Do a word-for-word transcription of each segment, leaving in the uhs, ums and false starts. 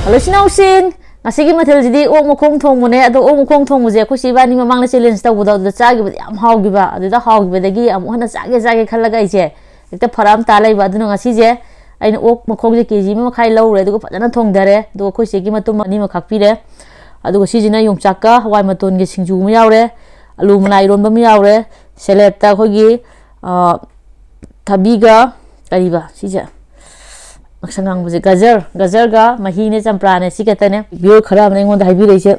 Hello ꯏꯆꯤꯟ ꯏꯅꯥꯎꯁꯤꯡ, ꯉꯁꯤꯒꯤ ꯃꯊꯦꯜꯁꯤꯗꯤ ꯑꯣꯛ ꯃꯈꯣꯡ ꯊꯣꯡꯕꯅꯦ꯫ ꯑꯗꯣ ꯑꯣꯛ ꯃꯈꯣꯡ ꯊꯣꯡꯕꯁꯦ ꯑꯩꯈꯣꯏ ꯆꯦ ꯏꯕꯥꯅꯤ ꯃꯃꯥꯡꯗ ꯆꯦꯂꯦꯟꯖ ꯇꯧꯕꯗꯣ ꯑꯗꯨꯗ ꯆꯥꯈꯤꯕꯗꯤ ꯌꯥꯝ ꯍꯥꯎꯈꯤꯕ꯫ ꯑꯗꯨꯗ ꯍꯥꯎꯈꯤꯕꯗꯒꯤ ꯑꯃꯨꯛ ꯍꯟꯅ ꯆꯥꯒꯦ ꯆꯥꯒꯦ ꯈꯜꯂꯒ ꯑꯩꯁꯦ ꯍꯦꯛꯇ ꯐꯔꯛ ꯑꯃ ꯇꯥ ꯂꯩꯕ꯫ ꯑꯗꯨꯅ ꯉꯁꯤꯁꯦ ꯑꯩꯅ ꯑꯣꯛ ꯃꯈꯣꯡꯁꯦ ꯀꯦ ꯖꯤ ꯑꯃ ꯃꯈꯥꯏ ꯂꯧꯔꯦ, ꯑꯗꯨꯒ ꯐꯖꯅ ꯊꯣꯡꯊꯔꯦ꯫ ꯑꯗꯨꯒ ꯑꯩꯈꯣꯏ ꯆꯦꯒꯤ ꯃꯇꯨꯝ ꯑꯅꯤꯃꯛ ꯈꯥꯛꯄꯤꯔꯦ꯫ ꯑꯗꯨꯒ ꯁꯤꯁꯤꯅ ꯌꯣꯡꯆꯥꯛꯀ ꯍꯋꯥꯏ ꯃꯇꯣꯟꯒꯤ ꯁꯤꯡꯖꯨ ꯑꯃ ꯌꯥꯎꯔꯦ, ꯑꯂꯨ ꯃꯅꯥ ꯏꯔꯣꯟꯕ ꯑꯃ ꯌꯥꯎꯔꯦ, ꯁꯦꯂꯦꯠꯇ ꯑꯩꯈꯣꯏꯒꯤ, ꯑ, ꯊꯕꯤꯒ ꯀꯔꯤꯕ ꯁꯤꯁꯦ, ꯃꯁꯛ ꯉꯥꯡꯕꯁꯦ, ꯒꯖꯔ, ꯒꯖꯔꯒ ꯃꯍꯤꯅꯦ, ꯆꯝꯄ꯭ꯔꯥꯅꯦ, ꯁꯤ ꯈꯛꯇꯅꯦ꯫ ꯚꯤꯌꯨꯋꯔ ꯈꯔ ꯑꯃꯅ ꯑꯩꯉꯣꯟꯗ ꯍꯥꯏꯕꯤꯔꯛꯏꯁꯦ,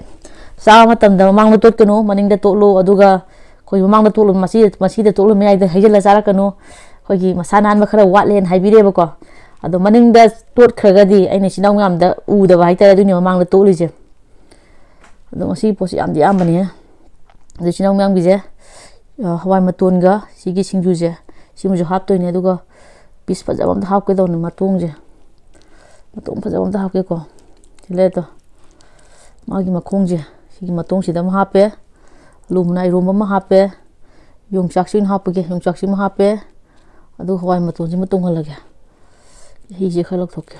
ꯆꯥꯕ ꯃꯇꯝꯗ ꯃꯃꯥꯡꯗ ꯇꯣꯠꯀꯅꯨ, ꯃꯅꯤꯡꯗ ꯇꯣꯠꯂꯨ, ꯑꯗꯨꯒ ꯑꯩꯈꯣꯏ ꯃꯃꯥꯡꯗ ꯇꯣꯠꯂꯨ, ꯃꯁꯤ-, ꯃꯁꯤꯗ ꯇꯣꯠꯂꯨ, ꯃꯌꯥꯏꯗ ꯍꯩꯖꯤꯜꯂ ꯆꯥꯔꯛꯀꯅꯨ, ꯑꯩꯈꯣꯏꯒꯤ ꯃꯁꯥ ꯅꯥꯟꯕ ꯈꯔ ꯋꯥꯠꯂꯦꯅ ꯍꯥꯏꯕꯤꯔꯦꯕꯀꯣ꯫ ꯑꯗꯣ ꯃꯅꯤꯡꯗ ꯇꯣꯠꯈ꯭ꯔꯒꯗꯤ ꯑꯩꯅ ꯏꯆꯤꯟ ꯏꯅꯥꯎ ꯃꯌꯥꯝꯗ ꯎꯗꯕ ꯍꯥꯏꯇꯥꯔꯦ, ꯑꯗꯨꯏꯅꯦ ꯃꯃꯥꯡꯗ ꯇꯣꯠꯂꯤꯁꯦ꯫ ꯑꯗꯣ ꯉꯁꯤꯒꯤ ꯄꯣꯠꯁꯤ ꯌꯥꯝꯗꯤ ꯌꯥꯝꯕꯅꯤꯍꯦ꯫ ꯑꯗꯣ ꯏꯆꯤꯟ ꯏꯅꯥꯎ ꯃꯌꯥꯝꯒꯤꯁꯦ, ꯑ, ꯍꯋꯥꯏ ꯃꯇꯣꯟꯒ ꯁꯤꯒꯤ ꯁꯤꯡꯖꯨꯁꯦ, ꯁꯤꯃꯁꯨ ꯍꯥꯞꯇꯣꯏꯅꯦ꯫ ꯑꯗꯨꯒ ꯄꯤꯁ ꯐꯖꯕ ꯑꯝꯇ ꯍꯥꯞꯀꯦ ꯇꯧꯅꯤ, ꯃꯇꯣꯡꯁꯦ, ꯃꯇꯣꯡ ꯐꯖꯕ ꯑꯝꯇ ꯍꯥꯞꯀꯦꯀꯣ꯫ ꯁꯤ ꯂꯩꯔꯦ ꯇꯣ, ꯃꯥꯒꯤ ꯃꯈꯣꯡꯁꯦ, ꯁꯤꯒꯤ ꯃꯇꯣꯡꯁꯤꯗ ꯑꯃ ꯍꯥꯞꯄꯦ, ꯑꯂꯨ ꯃꯅꯥ ꯏꯔꯣꯝꯕ ꯑꯃ ꯍꯥꯞꯄꯦ, ꯌꯣꯡꯆꯥꯛꯁꯤ ꯑꯣꯏꯅ ꯍꯥꯞꯄꯒꯦ, ꯌꯣꯡꯆꯥꯛꯁꯤ ꯑꯃ ꯍꯥꯞꯄꯦ, ꯑꯗꯨꯒ ꯍꯋꯥꯏ ꯃꯇꯣꯟꯁꯤꯃ ꯇꯣꯡꯍꯜꯂꯒꯦ꯫ ꯃꯍꯤꯁꯦ ꯈꯔ ꯂꯧꯊꯣꯛꯀꯦ꯫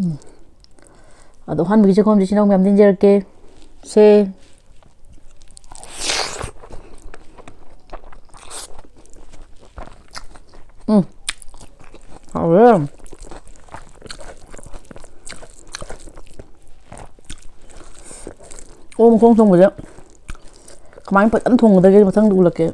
ꯎꯝ꯫ ꯑꯗꯣ ꯑꯍꯥꯟꯕꯒꯤ ꯆꯈꯣꯝꯁꯦ ꯏꯆꯤꯟ ꯏꯅꯥꯎ ꯃꯌꯥꯝꯗ ꯏꯟꯖꯔꯛꯀꯦ꯫ ꯁꯦ꯫ ꯎꯝ꯫ ꯍꯥꯎꯔꯦ꯫ ꯑꯣꯛ ꯃꯈꯣꯡ ꯊꯣꯡꯕꯁꯦ ꯀꯃꯥꯏꯅ ꯐꯖꯅ ꯊꯣꯡꯒꯗꯒꯦ ꯃꯊꯪꯗ ꯎꯠꯂꯛꯀꯦ꯫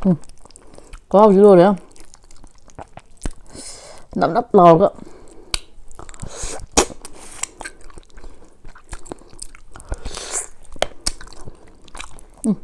ꯎꯝ꯫ ꯈꯨꯍꯥꯎꯁꯤ ꯂꯣꯏꯔꯦ꯫ ꯅꯞ ꯅꯞ ꯂꯥꯎꯔꯒ꯫ ꯎꯝ꯫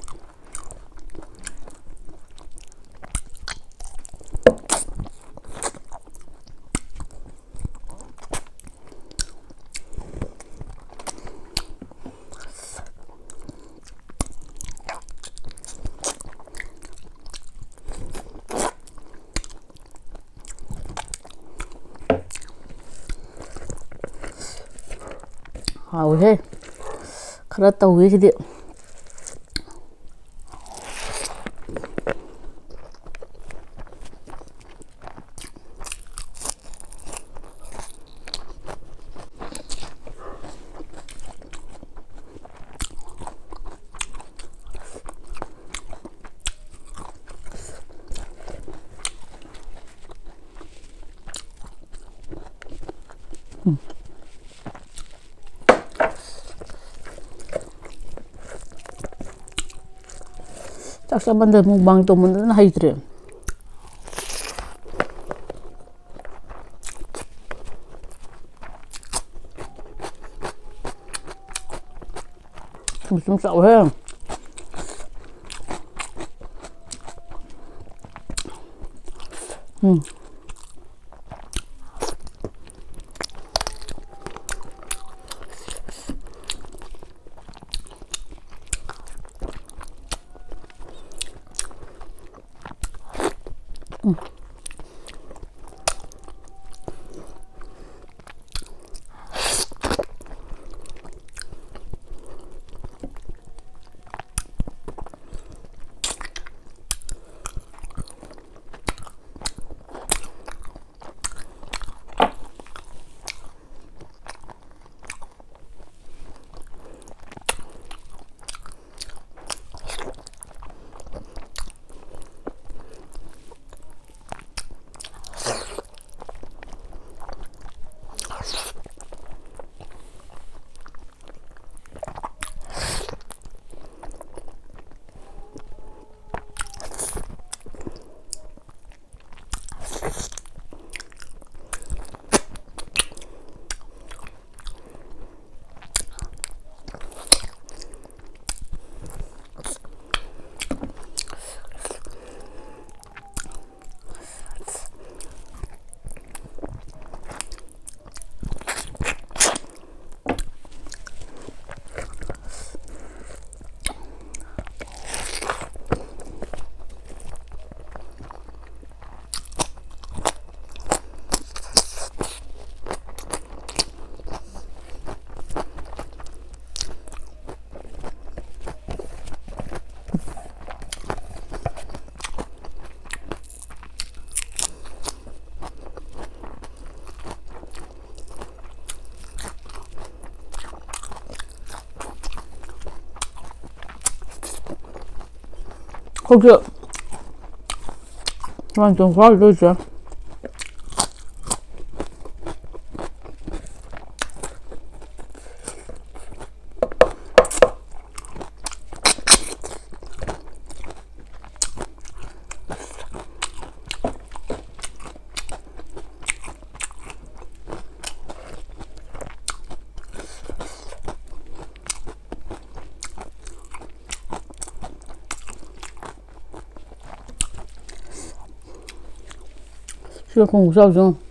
ꯍꯥꯎꯋꯦꯍꯦ꯫ ꯈꯔ ꯇꯧꯋꯤ ꯁꯤꯗꯤ꯫ ꯆꯥꯛ ꯆꯥꯃꯟꯗ ꯃꯨꯛꯕꯥꯡ ꯇꯧꯃꯟꯗꯅ ꯍꯩꯇ꯭ꯔꯦ꯫ ꯁꯨꯝ ꯁꯨꯝ ꯆꯥꯎꯍꯦ꯫ ꯎꯝ꯫ ꯈꯨꯠꯁꯦ ꯁꯨꯃꯥꯏꯅ ꯇꯧꯔ ꯆꯥꯔꯤꯁꯦ꯫ ꯁꯤꯒ ꯈꯣꯡꯎꯞ ꯆꯥꯎꯁꯤ ꯌꯦꯡꯉꯨ꯫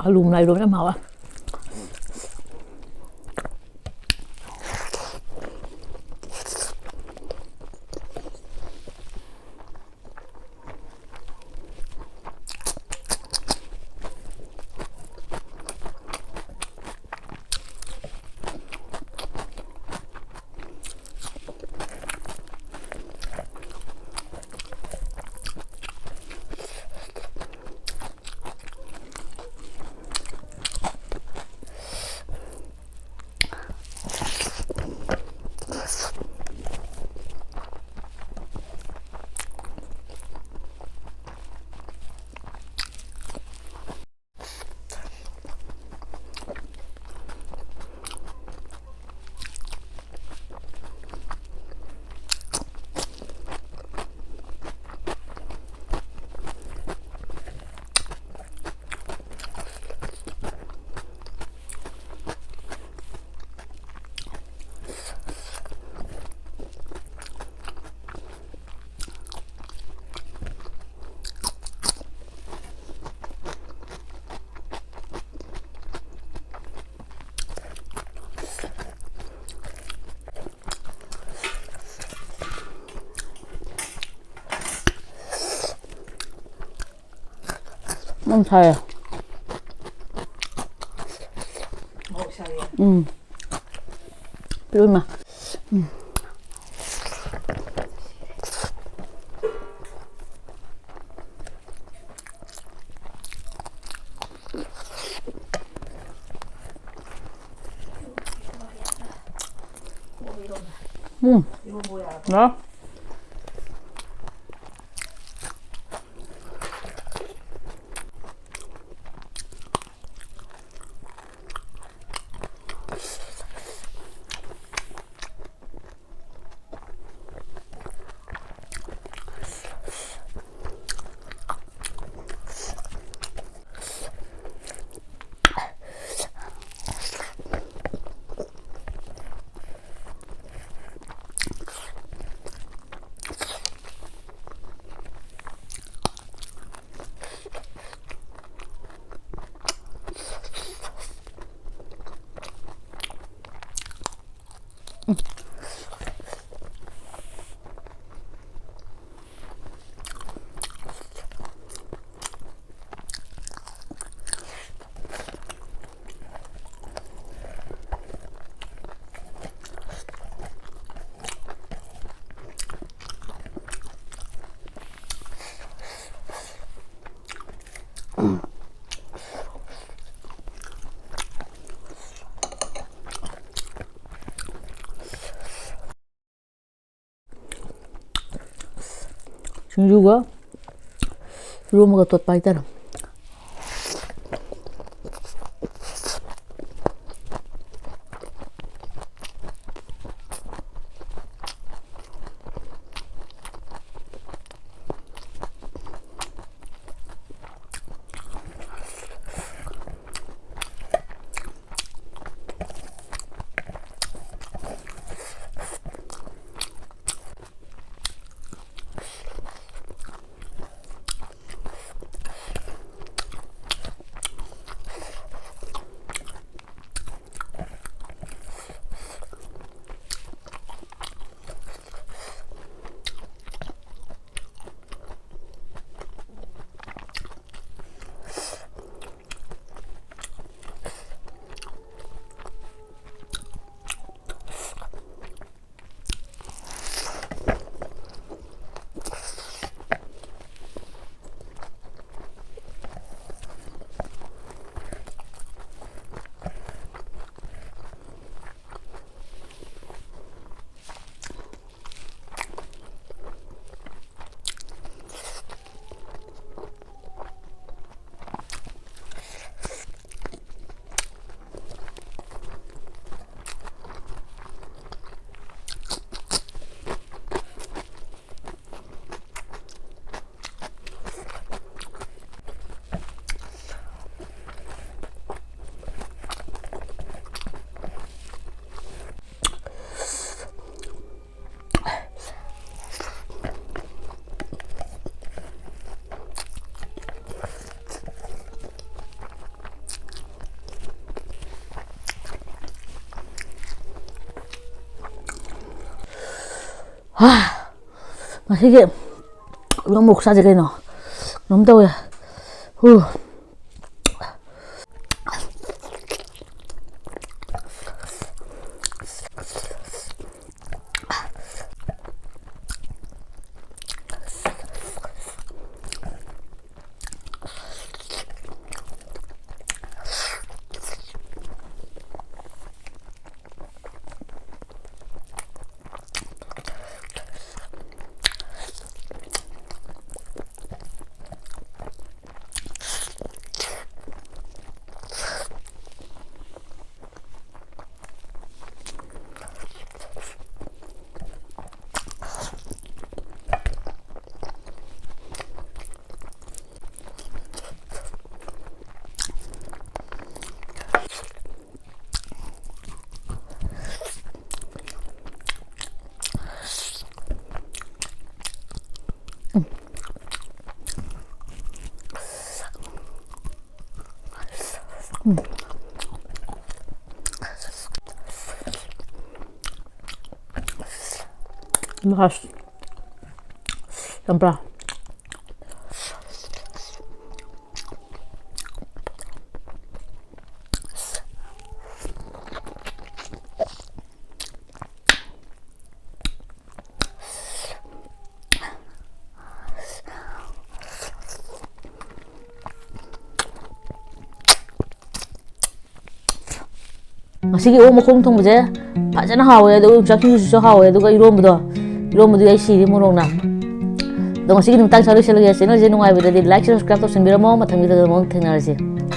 ꯑꯂꯨ ꯃꯌꯥꯏꯔꯣꯝ ꯌꯥꯝ ꯍꯥꯎꯋꯦ꯫ ꯌꯥꯝ ꯁꯥꯏꯌꯦ꯫ ꯎꯝ꯫ ꯏꯃꯥ꯫ ꯎꯝ꯫ ꯎꯝ꯫ ꯂꯥꯛꯑꯣ꯫ ꯁꯤꯡꯖꯨꯒ ꯏꯔꯣꯝꯕꯒ ꯇꯣꯠꯄ ꯍꯥꯏꯇꯥꯔꯦ꯫ ꯍꯥ, ꯉꯁꯤꯒꯤ ꯏꯔꯣꯝꯕ ꯈꯨꯆꯥꯁꯦ ꯀꯩꯅꯣ, ꯀꯩꯅꯣꯝ ꯇꯧꯋꯦ꯫ ꯍꯨ꯫ ꯆꯝꯄ꯭ꯔꯥ꯫ ꯉꯁꯤꯒꯤ ꯑꯣꯛ ꯃꯈꯣꯡ ꯊꯣꯡꯕꯁꯦ ꯐꯖꯅ ꯍꯥꯎꯋꯦ, ꯑꯗꯨꯒ ꯌꯣꯡꯆꯥꯛ ꯁꯤꯡꯖꯨꯁꯨ ꯍꯥꯎꯋꯦ, ꯑꯗꯨꯒ ꯏꯔꯣꯝꯕꯗꯣ, ꯏꯔꯣꯝꯕꯗꯨꯗꯤ ꯑꯩ ꯁꯤꯔꯦ ꯃꯣꯔꯣꯛꯅ꯫ ꯑꯗꯣ ꯉꯁꯤꯒꯤ ꯅꯨꯃꯤꯠꯇꯥꯡ ꯁ꯭ꯋꯥꯏꯗ ꯂꯣꯏꯁꯤꯜꯂꯒꯦ꯫ Channelꯁꯦ ꯅꯨꯡꯉꯥꯏꯕꯗꯗꯤ like, subscribe ꯇꯧꯁꯟꯕꯤꯔꯝꯃꯣ꯫ ꯃꯊꯪꯒꯤꯗ ꯑꯃꯨꯛ ꯊꯦꯡꯅꯔꯁꯤ꯫